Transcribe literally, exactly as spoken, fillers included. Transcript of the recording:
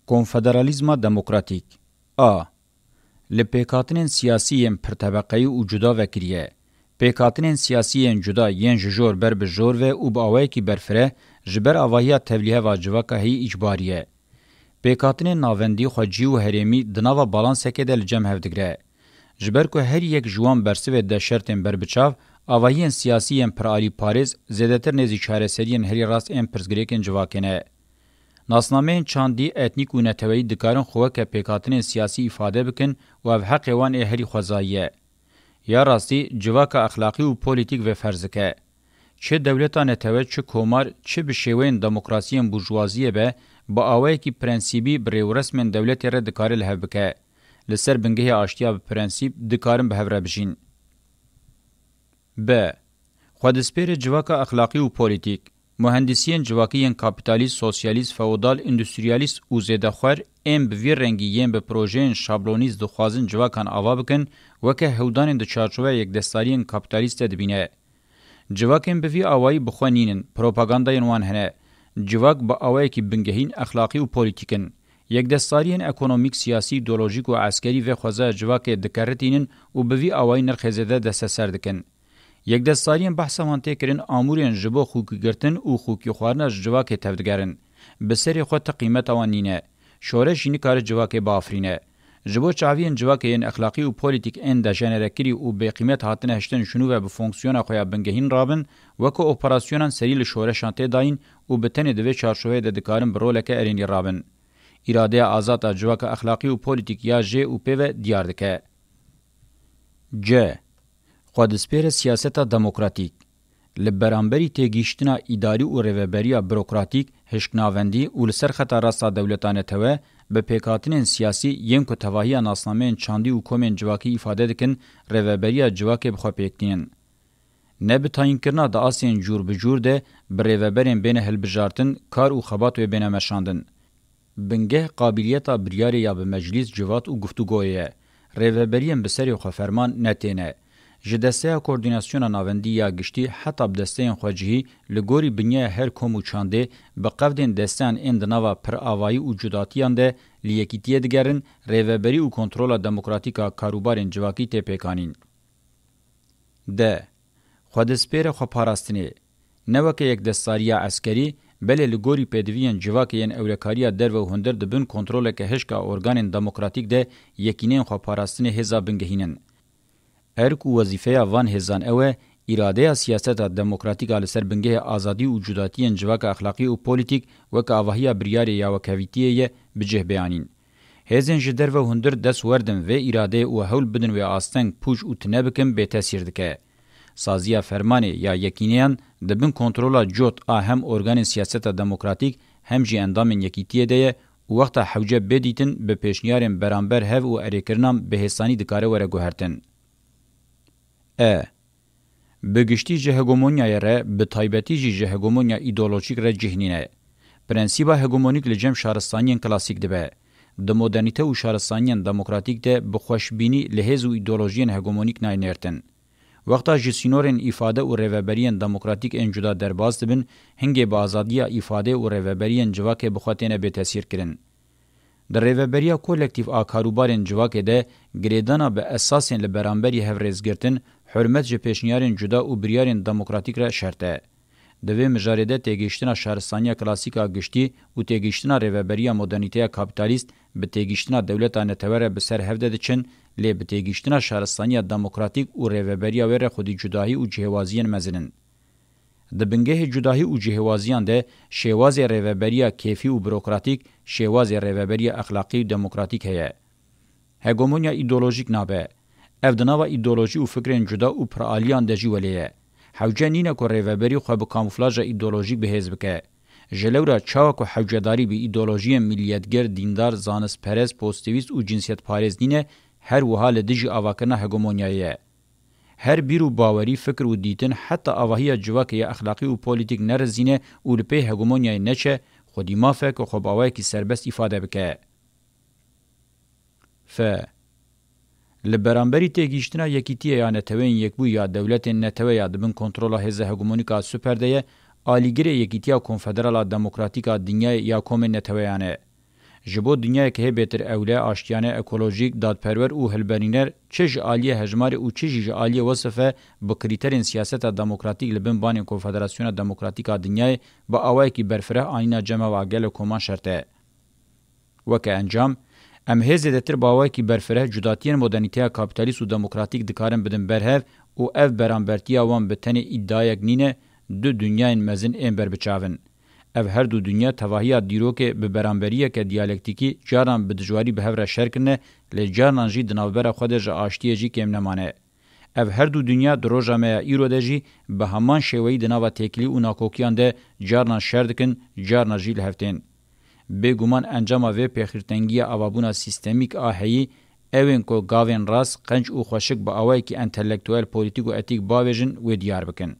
Konfederalîzma demokratîk. A. Li pêkhatinên siyasî yên pirtebeqeyî û cuda vekirî ye. Pêkhatinên siyasî yên cuda yên ji jor ber bi jor ve û bi awayekî berfireh ji ber avahiya tevlîheva civaka heyî îcbarî ye. Pêkhatinên navendî, xwecihî û herêmî di nava balansekê de li cem hev digire. Ji ber ku her yek ji wan bersivê de şertên berbiçav, avahiyên siyasî yên piralîparêz zêdetir nêzî çareseriyên herî rast ên pirsgirêkên civakê ne. Nasnameyên çandî, etnîk û neteweyî dikarin xwe weke pêkhatinên siyasî îfade bikin û ev heqê wan ê herî xwezayî ye. Ya rastî, civaka exlaqî û polîtîk vê ferz dike. Çi dewleta netewe, çi komar, çi bi şêweyên demokrasiyên burjwaziyê be, bi awayekî prensîbî bi rêûresmên dewletê re dikare li hev bike. Li ser bingehê aştiya bi prensîp dikarin bi hev re bijîn. B. Xwedispêrê civaka exlaqî û polîtîk. Muhendisiyên civakî yên kapîtalîst, sosyalîst, feodal, endustriyalîst û zêdexwer ên bi vî rengî yên bi projeyên şablonîst dixwazin civakan ava bikin, weke hewdanên di çarçoveya yekdestariyên kapîtalîst de dibîne. Civakên bi vî awayî bi xwe nînin, propagandayên wan hene. Civak bi awayekî bingehîn exlaqî û polîtîk in. Yekdestariyên ekonomîk, siyasî, îdeolojîk û eskerî vê xwezaya civakê dikeritînin û bi vî awayî nirxê zêde desteser dikin. Yekdestariyên behsa wan tê kirin amûrên ji bo xûkîgirtin û xûkîxwarina ji civakê tevdigerin. Bi serê xwe ti qîmeta wan nîne. Şoreş jî nikare civakê biafirîne. Ji bo çaviyên civakê yên exlaqî û polîtîk ên dejenerekirî û bêqîmet hatine hiştin ji nû ve bi fonksiyona xwe ya bingehîn rabin, weke operasyonan serî li şoreşan tê dayîn û bi tenê di vê çarçoveyê de dikarin bi roleke erênî rabin. Îradeya azad a civaka exlaqî û polîtîk ya jê û pê ve diyar dike. C. Xwedispêre siyaseta demokratîk. Li beramberî têgihiştina îdarî û rêveberiya burokratîk, hişknavendî û li ser xeta rast a dewleta netewe, bi pêkhatinên siyasî yên ku tevahiya nasnameyên çandî û komên civakî îfade dikin, rêveberiya civakê bi xwe pêk tînin. Ne bi tayînkirina di astên cûr bi cûr de bi rêveberên bêne hilbijartin, kar û xebat wê bêne meşandin. Bingeh qabiliyeta biryarê ya bi meclîs, civat û guftûgoyê ye. Rêveberiyên bi serê xwe ferman ne têne. Ji desteya koordînasyona navendî ya giştî heta bi desteyên xwecihî, li gorî binyaya her kom û çandê, bi qevdên desteyan ên di nava piravayî û cudatiyan de li yekîtiyê digerin, rêveberî û kontrola demokratîk a karûbarên civakî tê pêkanîn. D. Xwedispêre xweparastinê. Ne weke yekdestdariya eskerî, belê li gorî pêdiviyên civakê yên ewlekariya derve û hundir di bin kontroleke hişk a organên demokratîk de yekîneyên xweparastinê hêza bingehîn in. Erk û wezîfeya van hêzan ew e, îradeya siyaseta demokratîk a li ser bingehê azadî û cudatiyên civaka exlaqî û polîtîk weke avahiya biryarê ya wekhevîtiyê ye bi cih bianîn. Hêzên ji derve û hundir dest werdin vê îradeyê û hewl bidin wê asteng, pûç û tune bikin, bêtesîr dike. Saziya fermanê ya yekîneyan di bin kontrola cot a hem organên siyaseta demokratîk hem jî endamên yekîtiyê de ye û wexta hewce bê dîtin, bi pêşniyarên beramber hev û erêkirinan bi hêsanî dikare were guhertin. E. Bi giştî ji hegemonyayê re, bi taybetî jî ji hegemonya îdeolojîk re cih nîne. Prensîba hegemonîk li cem şaristaniyên klasîk dibe. Di modernîte û şaristaniyên demokratîk de bi xweşbînî li hêz û îdeolojiyên hegemonîk nayê nêrtin. Wexta ji sînorên îfade û rêveberiyên demokratîk ên cuda derbas dibin, hingê bi azadiya îfade û rêveberiyên civakê bi xwe têne bêtesîrkirin. Di rêveberiya kolektîf a karûbarên civakê de girêdana bi esasên li beramberî hev rêzgirtin, hurmet ji pêşniyarên cuda û biryarên demokratîk re şert e. Di vê mijarê de têgihiştina şaristaniya klasîk a giştî û têgihiştina rêveberiya modernîteya kapîtalîst bi têgihiştina dewleta netewe re bi ser hev de diçin, lê bi têgihiştina şaristaniya demokratîk û rêveberiya wê re xwedî cudahî û cihêwaziyên mezin in. Di bingehê cudahî û cihêwaziyan de şêwazê rêveberiya kêfî û burokratîk, şêwazê rêveberiya exlaqî û demokratîk heye. Hegemonya îdeolojîk nabe. Ev di nava îdeolojî û fikrên cuda û piraliyan de jî welê ye. Hewce nîne ku rêveberî xwe bi kamûflaja îdeolojîk bi hêz bike. Ji lewra çawa ku hewcedarî bi îdeolojiyên miliyetgir, dîndar, zanistperest, pozîtîvîst û cinsiyetparêz nîne, her wiha li dijî avakirina hegemonyayê ye. Her bîr û bawerî, fikir û dîtin, heta avahiya civakê ya exlaqî û polîtîk nerizîne û li pey hegemonyayê neçe, xwedî maf e ku xwe bi awayekî serbest îfade bike. F. Li beramberî têgihiştina yekîtiyê ya neteweyên yekbûyî ya dewletên netewe ya di bin kontrola hêza hegemonîk a super de ye, alîgirê yekîtiya konfederal a demokratîk a dinyayê ya komên neteweyan e. Ji bo dinyayeke hê bêtir ewle, aştiyane, ekolojîk, dadperwer û hilberîner, çi ji aliyê hejmarê û çi jî ji aliyê wesife, bi krîterên siyaseta demokratîk li bin banên Konfederasyona Demokratîk a Dinyayê bi awayekî berfireh anîna cem hev a gelek koman şert e. Weke encam, em hê zêdetir bi awayekî berfireh cudatiyên modernîteya kapîtalîst û demokratîk dikarin bidin berhev û ev berambertiya wan bi tenê îdiayek nîne, du dinyayên mezin ên ber bi çav in. Ev her du dinya tevahiya dîrokê bi beramberiyeke diyalektîkî carnan bi dijwarî bi hev re şer kirine, lê carnan jî di navbera xwe de ji aştiyê jî kêm nemane. Ev her du dinya di roja me ya îro de jî bi heman şêweyî di nava têkilî û nakokiyan de carnan şer dikin, carnan jî li hev tên. Bêguman encama vê pêxîrtengiya avabûna sîstemîk a heyî, ew ên ku gavên rast, qenc û xweşik bi awayekî entelektuel, polîtîk û etîk bavêjin, wê diyar bikin.